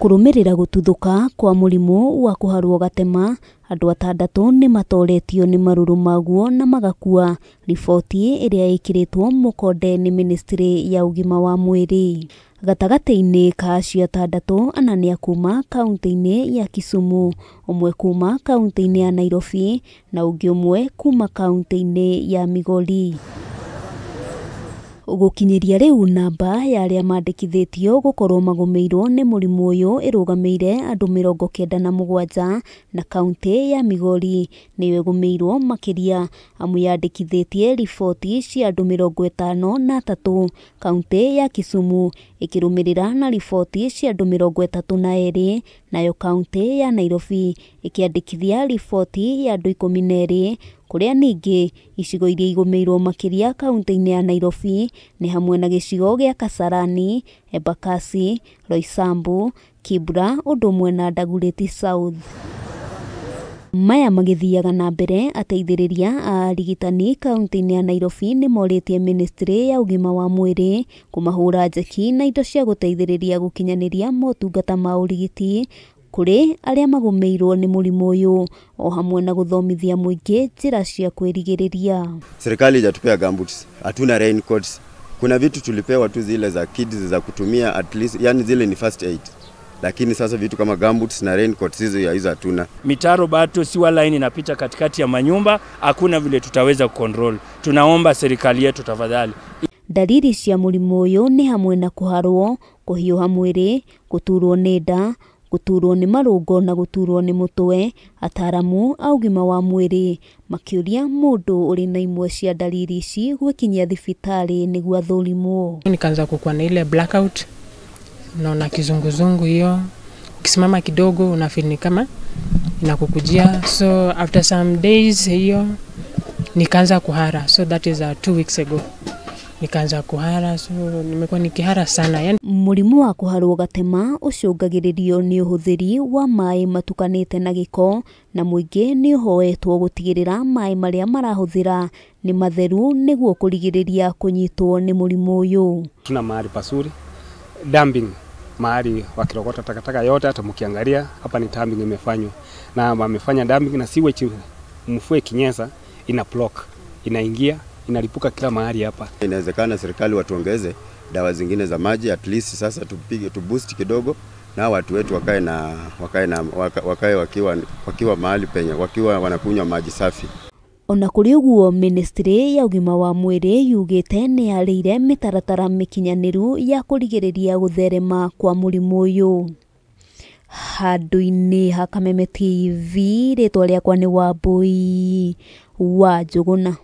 Kũrũmĩrĩra gũtuthũka kwa mũrimũ wa kũharwo gatema, andũ atandatũ nĩ matoretio nĩ marũrũ maguo na magakua, riboti ĩrĩa ĩkĩrĩtwo mũkonde nĩ ministry ya ũgima wa mwĩrĩ. Gatagatĩ-inĩ ka acio atandatũ, ana nĩ a kuma kaunti-inĩ ya Kisumu, ũmwe kuma kaunti-inĩ ya Nairobi na ũngĩ ũmwe kuma kaunti-inĩ ya Migori. Gũkinyĩria rĩu namba ya arĩa mandĩkithĩtio gũkorwo magũmĩirwo nĩ mũrimũ ũyũ ĩrũgamĩire andũ 97 na kaunti ya Migori nĩyo ĩgũmĩirwo makĩria amu yandĩkithĩtie riboti cia andũ 53, kaunti ya Kisumu ĩkĩrũmĩrĩra na riboti cia andũ 32, nayo kaunti ya Nairobi ĩkĩandĩkithia riboti ya andũ 12, kũrĩa ningĩ icigo iria igũmĩirwo makĩria kaunti-inĩ ya Nairobi nĩ hamwe na gĩcigo gĩa Kasarani, Embakasi, Roysambu, Kibra ũndũ ũmwe na Dagoretti South. Maya magĩthiaga na mbere, ateithĩrĩria a arigitani kaunti-inĩ ya Nairobi nĩ morĩtie ministry ya ũgima wa mwĩrĩ kũmahũra njeki na indo cia gũteithĩrĩria gũkinyanĩria motungata ma ũrigiti kũrĩ arĩa magũmĩirwo nĩ mũrimũ ũyũ o hamwe na gũthomithia mũingĩ njĩra cia kwĩrigĩrĩria. Serikali haijatupea gumboots, hatuna raincoats. Kuna vitu tulipewa tu zile za kids za kutumia at least, yani zile ni first aid. Lakini sasa vitu kama gumboots na raincoats hizo hatuna. Mitaro bado sewer line inapita katikati ya manyumba, hakuna vile tutaweza kucontrol. Tunaomba serikali yetu tafadhali. Dalili cia mũrimũ ũyũ nĩ hamwe na kũharwo, kũhiũha mwĩrĩ, gũturwo nĩ nda, gũturwo nĩ marũngo na gũturwo nĩ mũtwe. Ataramu a ũgima wa mwĩrĩ makĩũria mũndũ ũrĩ na imwe cia dalili ici gwĩkinyia thibitarĩ nĩguo athũrimwo. Nikaanza kukuwa na ile blackout, naona kizunguzungu hiyo, ukisimama kidogo una feel ni kama inakukujia. So after some days hiyo nikaanza kuhara, so that is 2 weeks ago nikaanza kuhara, so nimekuwa nikihara sana yani. Mũrimũ wa kũharwo gatema ũcũngagĩrĩrio nĩ ũhũthĩri wa maĩ matukanĩte na gĩko, na mũingĩ nĩ ũhoetwo gũtigĩrĩra maĩ marĩa marahũthĩra nĩ matheru nĩguo kũrigĩrĩria kũnyitwo nĩ mũrimũ ũyũ. Tuna mahali pazuri dumping, mahali wakirogota takataka yote, hata mkiangalia hapa ni dumping imefanywa, na wamefanya dumping na sewage, mvua ikinyesha ina block, inaingia inalipuka kila mahali hapa. Inawezekana serikali watuongeze dawa zingine za maji at least sasa tupige tu boost kidogo na watu wetu wakae wakiwa mahali penye wakiwa wanakunywa maji safi. Ona kũrĩ ũguo, ministry ya ũgima wa mwĩrĩ yugĩte nĩ yarĩire mĩtaratara mĩkinyanĩru ya kũrigĩrĩria gũtherema kwa mũrimũ ũyũ. Handũ-inĩ ha Kameme TV, rĩtwa rĩakwa nĩ Wambui wa Njũgũna.